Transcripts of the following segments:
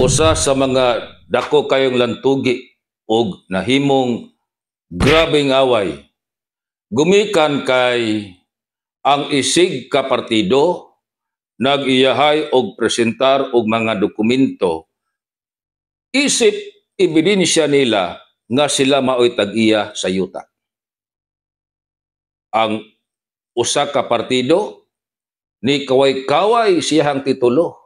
Usa sa mga dako kayong lantugi og nahimong grabeng away gumikan kay ang isig ka partido nag-iyahay og presentar og mga dokumento isip ebidensya nila nga sila maoy tag-iya sa yuta. Ang usa ka partido ni kaway-kaway siyang titulo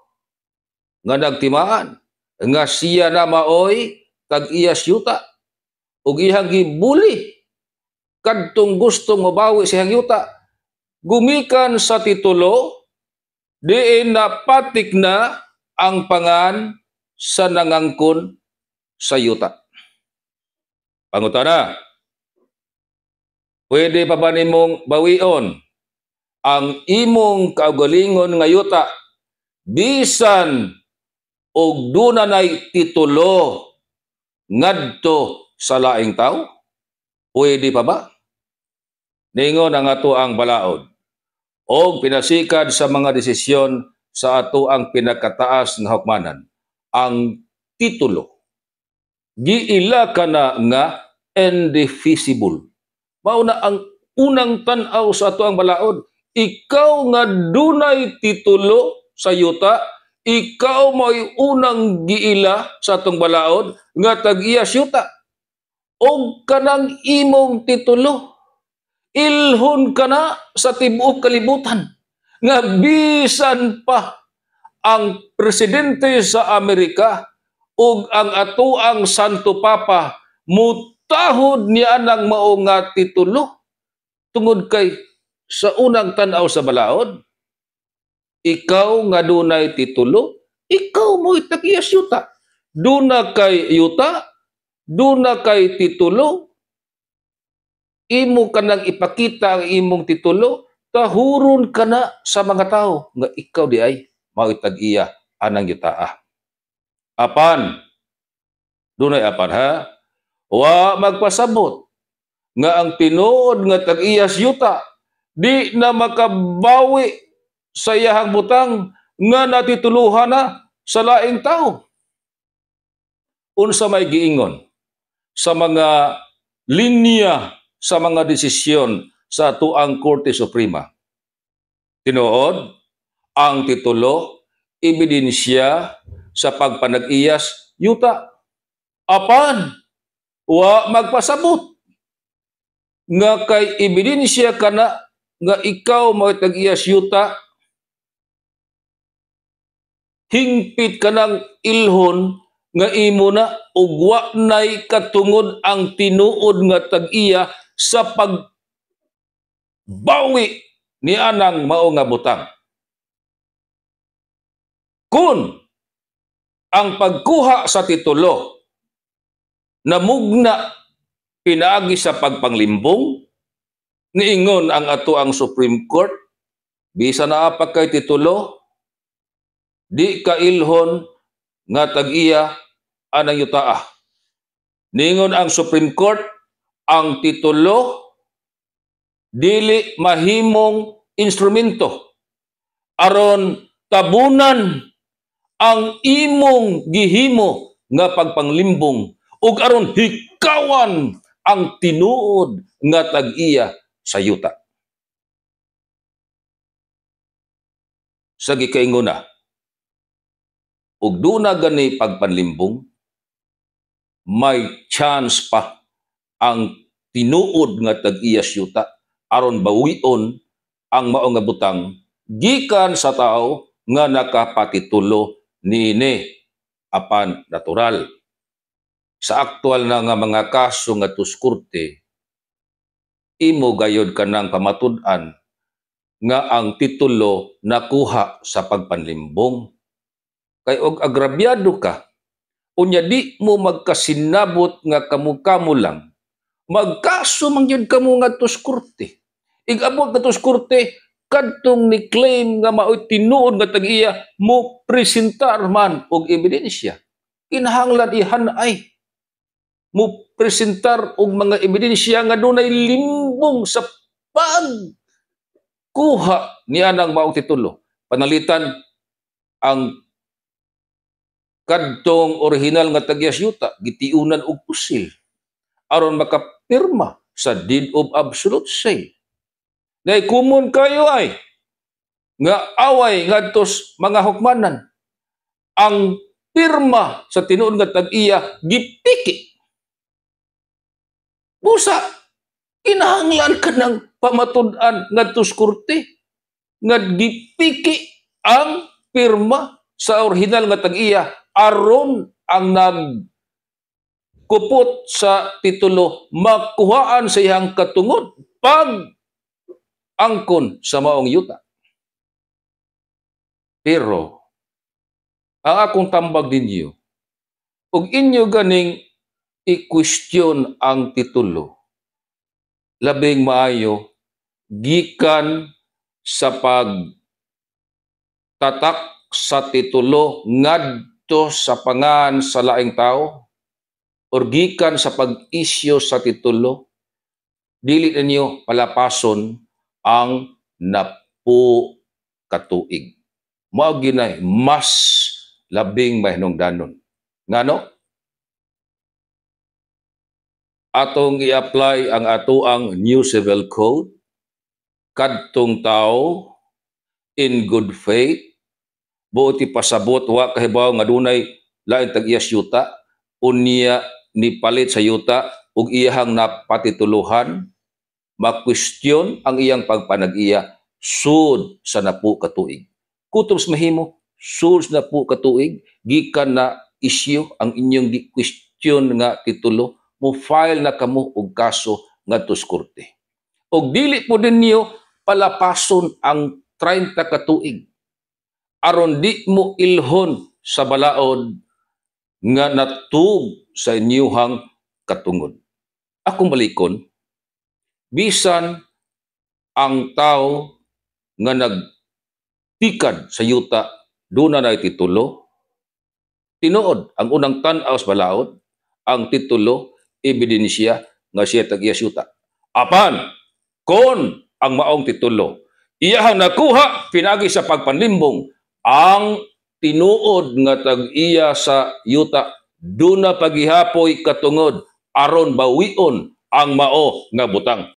nga nagtimaan nga siya na maoy tag-iya sa yuta ug iyang gibuli kadtong gustong mobawi siyang yuta gumikan sa titulo, diin napatik na ang pangan sa nangangkon sa yuta. Pangutana, pwede pa ba nimong bawion ang imong kaugalingon nga yuta bisan og duna nay titulo ngadto sa laing tawo? Pwede pa ba? Ningon ang ato ang balaod og pinasikad sa mga desisyon sa ato ang pinakataas nga hukmanan, ang titulo giila kana nga indefeasible. Mao na ang unang tan-aw sa ato ang balaod: ikaw nga dunay titulo sa yuta, ikaw mo'y unang giila sa atong balaod nga tag-iya yuta, og kanang imong titulo ilhon ka na sa tibuok kalibutan nga bisan pa ang presidente sa Amerika ug ang atoang Santo Papa mutahod niya nang mao nga titulo, tungod kay sa unang tan-aw sa balaod, ikaw nga dunay titulo, ikaw mo tag-iyas yuta. Duna kay yuta, duna kay titulo, imo ka nang ipakita ang imong titulo, tahuron ka na sa mga tao nga ikaw di ay mao'y tag-iya anang yutaa. Apan, dunay apan ha, wa magpasabot nga ang tinuod nga tag-iyas yuta di na makabawi sa iyahang butang nga natituluhan na sa laing tao. Unsa may giingon sa mga linya sa mga desisyon sa atuang Korte Suprema? Tinuod, ang titulo, ebidensya sa pagpanag-iyas yuta. Apan, wa magpasabot nga kay ebidensya kana nga ikaw mo tag-iyas yuta, hingpit ka ng ilhon nga imo na ug wa nay katungod ang tinuod nga tag-iya sa pagbawi ni anang mao nga butang. Kung ang pagkuha sa titulo namugna pinaagi sa pagpanglimbong, niingon ang ato ang Supreme Court, bisan naa pa kay titulo, di ka ilhon nga tag-iya anang yutaa. Ningon ang Supreme Court, ang titulo dili mahimong instrumento aron tabunan ang imong gihimo nga pagpanglimbong ug aron hikawan ang tinuod nga tag-iya sa yuta. Sa gikaingona, ug duna gani pagpanlimbong, may chance pa ang tinuod nga tag-iya sa yuta aron bawion ang mao nga butang gikan sa tao nga nakapatitulo niini. Apan natural, sa aktual na nga mga kaso nga korte, imo gayod kanang pamatud-an nga ang titulo nakuha sa pagpanlimbong. Kay og agrabyado ka, unya di mo magkasinabot nga kamo-kamo lang, magkaso man gyud kamo ngadto sa korte. Igabot ngadto sa korte, kadtong ni claim nga maoy tinuod nga tag-iya mo presentar man og ebidensya. Kinahanglan ihanay mo presentar og mga ebidensya nga dunay limbong sa pagkuha niya ng maong titulo. Panalitan ang Kadtong original nga tag-iya sa yuta gitiunan og pusil aron makapirma sa deed of absolute sale. Nay common kayo ay nga away ngadto sa mga hukmanan. Ang pirma sa tinuod nga tag-iya gipiki. Busa kinahanglan ka ng pamatud-an ngadto sa korte nga gipiki ang pirma sa original nga tag-iya aron ang nag kupot sa titulo makuhaan sa iyang katungod pag angkon sa maong yuta. Pero ang akong tambag ninyo, ug inyo ganing i-question ang titulo, labing maayo gikan sa pag tatak sa titulo ngadto sa pangan sa laing tao or gikan sa pag-isyu sa titulo, dili ninyo palapason ang 10 katuig. Mao ginay mas labing mahinungdanon. Ngano? Atong i-apply ang atoang New Civil Code, kadtong tao in good faith, buot ipasabot wa kahibaw nga dunay laing tag-iya sa yuta, unya nipalit sa yuta ug iyahang napatituluhan, makwestiyon ang iyang pagpanag-iya sud sa 10 katuig. Kutob sa mahimo, sud sa 10 katuig, gikan na isyu ang inyong gi-question nga titulo, mo file na kamo og kaso ngadto sa korte. Og dili po ninyo palapason ang 30 katuig aron di mo ilhon sa balaod nga natug sa inyuhang katungod. Akong balikon, bisan ang tao nga nagtikad sa yuta duna na titulo, tinuod ang unang tan-aw sa balaod, ang titulo ebidensya nga siya tag-iya sa yuta. Apan kon ang maong titulo iyahang nakuha pinagi sa pagpanlimbong, ang tinuod nga tag-iya sa yuta duna pagihapoy katungod aron bawion ang mao nga butang.